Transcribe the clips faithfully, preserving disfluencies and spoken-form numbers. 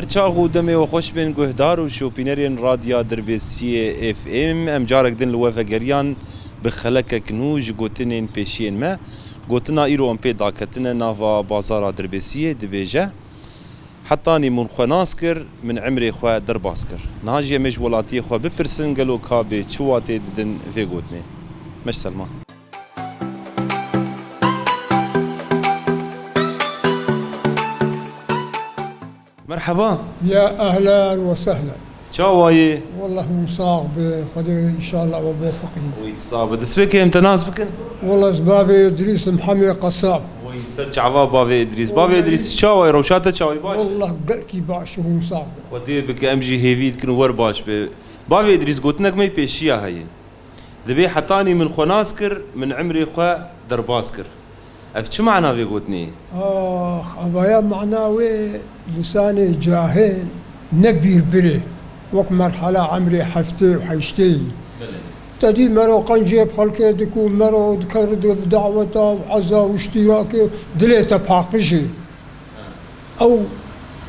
Çax û demê we xweş bên guhdar û şopînerên Radya Dirbêsiyê F M. Em carek din li we vegeriyan bi xelekek nû ji gotinên pêşiyên me. Gotina îro em pê daketine nava bazara Dirbêsiyê dibêje, Hetanî min xwe nas kir, min emrê xwe derbas kir. Niha jî em ê ji welatiyê xwe bipirsin, gelo ka bê çi watê didin vê gotinê? Me ji ser me. Merheba. Ya ehlen we sehlen. Çawa yî? Wallah hûn sax be, Xwedê înşallah we bifiqî. Wî sax be. Destpêkê em te nas bikin? Wallah ez bavê Îdrîs im, Hemê Qesab. Wî ser çava bavê Îdrîs. Bavê Îdrîs çawa yî? Rewşa te çawa yî, baş? Wallah gelkî baş, hûn sax be. Xwedê bike em jî hêvî dikin wer baş be. Bavê Îdrîs, gotinek me pêşiya heye. Dibê hetanî min xwe nas kir, min emrê xwe derbas kir. Ev çi mana vê gotinê ye? Ax, evaya mana wê însanê cahil ne bîrbirê, wek merhala emrê heftê û heştê yî. Belê. Te dî mero qencê bi xelkê dikû, mero dikir di daweta û eza û îştirakê, dilê te paqijê. Ew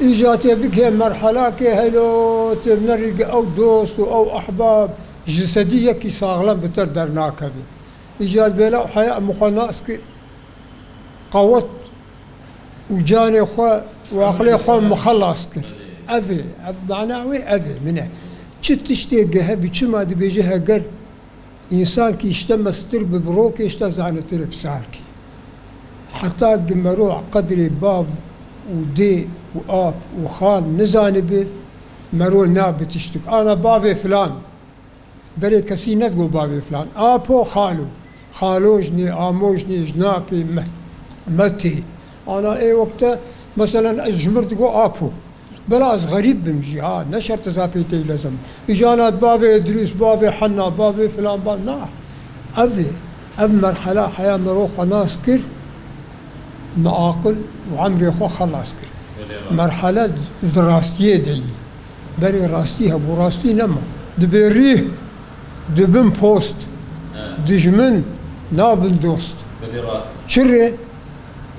îca tê bike merhelakê helo, tê nerîge ew dost û ew ehbab ji sedî yekî saxlem bi te dernakeve. Îca bêla û heya min xwe nas kir, qewet û canê xwe û aqilê xwe min xelas kir. Ev e, ev mana wê ev e, min e. Çi tiştê ge hebî, çima dibêje heger Însan kî ji te mestir bi, bi rokê ji te zanitir e bi salkî. Heta ki mero qedrê bav û dê û ap û xal nizanibi, mero nabi tiştik. Ana bavê filan. Berê kesî nedigo bavê filan. Apo xalo. Xalo jinê, amo jinê, jinapê me-, metê. Ana ê wekte, meselen, ez ji mir digo apo. Bela ez xerîb bim jî, ha, ne şert ez apê tey lezim. Îcana bavê Îdrîs, bavê Henna, bavê filan, ba-, na. Ev e. Ev merhela heya mero xwe nas kir, me aqil û emrê xwe xelas kir. Belê rast. Merhele di rastiyê de yî. Berê rastî hebû, rastî nema. Dibê rîh, dibin post. He. Dijmin nabin dost. Belê rast. Çi rê?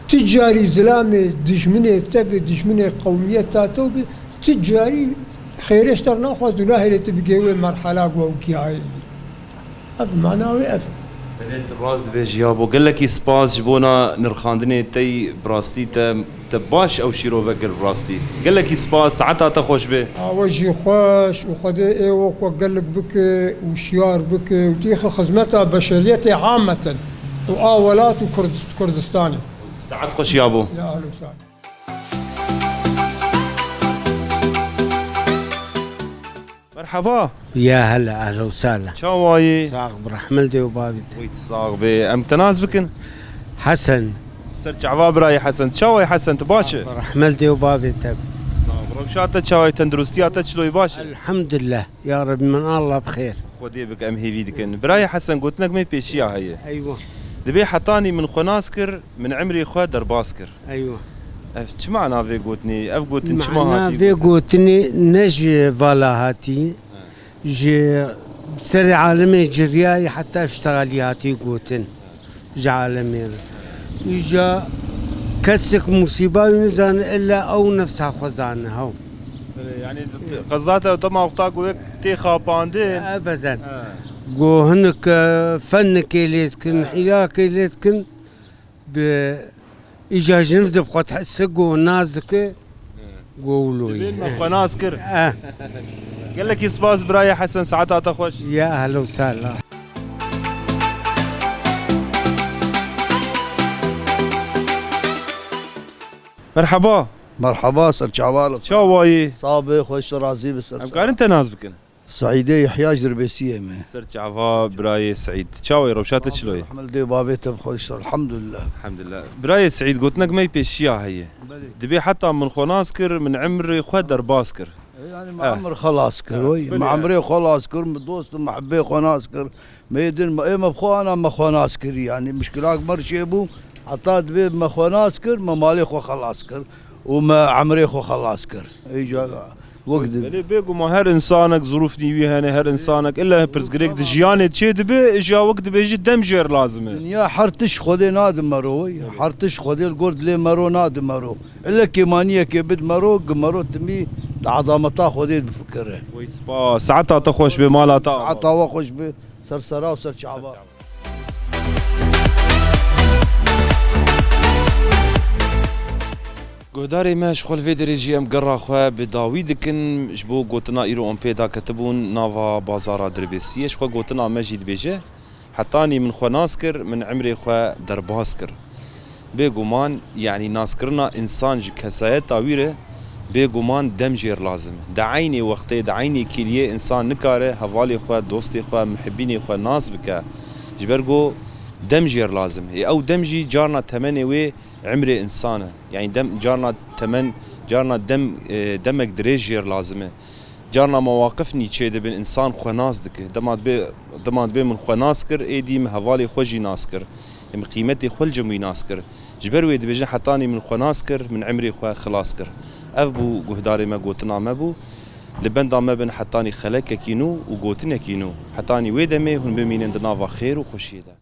Ti carî zilamê dijminê te bi, dijminê qewmiyeta te bi, ti carî xêrê ji te re naxwaz û nahêle tu bigê wê merhela ku ew gihayê. Ev mana wê ev. Belê tu rast dibêjî yabo. Gelekî spas ji bona nirxandinê te yî, bi rastî te, te baş ew şîrove kir bi rastî. Gelekî spas, saeta te xweş be. A we jî xweş û Xwedê ê we ku gelek bike û şiyar bike û tîxi xizmeta beşeriyetê ameten û a welat û Kurd-, Kurdistanê. Saet xweş yabo. Ya ehlen û sehlen. Merhaba. Ya hela, ehlen û sehlen. Çawa yî? Sax bi, rehmel dê û bavê te. Wî sax be. Em te nas bikin? Hesen. Ser çava birayê Hesen. Çawa yî Hesen, tu baş î? Rehmel dê û bavê te. Sax. Rewşa te çawa yî, tenduristiya te çilo yî, baş î? Elhamdülillah. Ya Rebbi, min Allah bi xêr. Xwedê bike em hêvî dikin. Birayê Hesen, gotinek me pêşiya heye. Eywa. Dibê hetanî min xwe nas kir, min emrê xwe derbas kir. Eywa. Ev çi mana vê gotinê? Ev gotin çima hatî gotin? Mana vê gotinê ne ji vala hatî, ji serê alemê ciriyayî heta ev ştegalî hatî gotin. Ji alemê re. Îca kesek musîba wî nizane, illa ew nefsa xwe zane, hew. Belê, yanî t-, t-, qezda te tema wexta ku yek tê xapandin. Ebeden. He. Go hinek, e, fenekê lê dikin, he, hîlakê lê dikin, bi îca jiniv de bi xwe dihese, go naz dike, he, go wilo yî. Dibên me xwe nas kir. Eh. Gelekî spas birayê Hesen, saeta te xweş. Ya ehlen û sehlen. Merhaba. Merhaba, ser çaval. Çawa yî? Sax be, xweş, razî be, ser. Em karin te nas bikin? Seîdê Yehya ji Dirbêsiyê me. Ser çava birayê Seîd. Çawa yî, rewşa te çilo ye? Rehmel dê bavê te bi xweş, elhamdulillah. Elhamdulillah. Birayê Seîd, gotinek me yî pêşiya heye. Belê. Dibê heta min xwe nas kir, min emrê xwe derbas kir. E, yanî me, eh, emir xelas kir, eh, wey. Belê. Me emrê xwe xelas kir, me dost û me hebê xwe nas kir. Me din, me, ê me bi xwe ana me xwe nas kir, yanî mişkilak me re çêbû, heta dibê me xwe nas kir, me malê xwe xelas kir û me emrê xwe xelas kir. Îca Wek di- Belê bêguman her insanek zirûfnî wî hene, her insanek illa pirsgirêk di jiyanê çê dibe, îja wek dibêjî dem jêr lazim e. Dinya her tişt Xwedê nadi mero, her tişt Xwedê li gor dilê mero nadi mero. Illa kêmaniyekê bid mero, gi mero timî di ezameta Xwedê bifikire. Wey spas, saeta te xweş be, mala te ava. Saeta we xweş be, ser sera û ser çava. Guhdarê me, ji xwe li vê derê jî em gera xwe bi dawî dikin. Ji bo gotina îro em pê daketibûn nava bazara Dirbêsiyê, ji xwe gotina me jî dibêje, hetanî min xwe nas kir, min emrê xwe derbas kir. Bêguman, yanî naskirina însan ji kesayeta wî re, bêguman dem jêr lazim e. Di eynê wextê, di eynê kêliyê însan nikare hevalê xwe, dostê xwe, mihibînê xwe nas bike. Ji ber ku dem jêr lazim e. Ê ew dem jî carna temenê wê emrê însan e. Yanî dem, carna temen, carna dem, e, demek dirêj jêr lazim e. Carna mewaqif nî çê dibin, însan xwe nas dike. Dema dibê, dema dibê min xwe nas kir, êdî min hevalê xwe jî nas kir. Ê min qîmetê xwe li cem wî nas kir. Ji ber wê dibêjin, hetanî min xwe nas kir, min emrê xwe xilas kir. Ev bû guhdarê me, gotina me bû. Li benda me bin hetanî xelekekî nû û gotinekî nû. Hetanî wê demê hûn bimînin di nava xêr û xweşiyê de.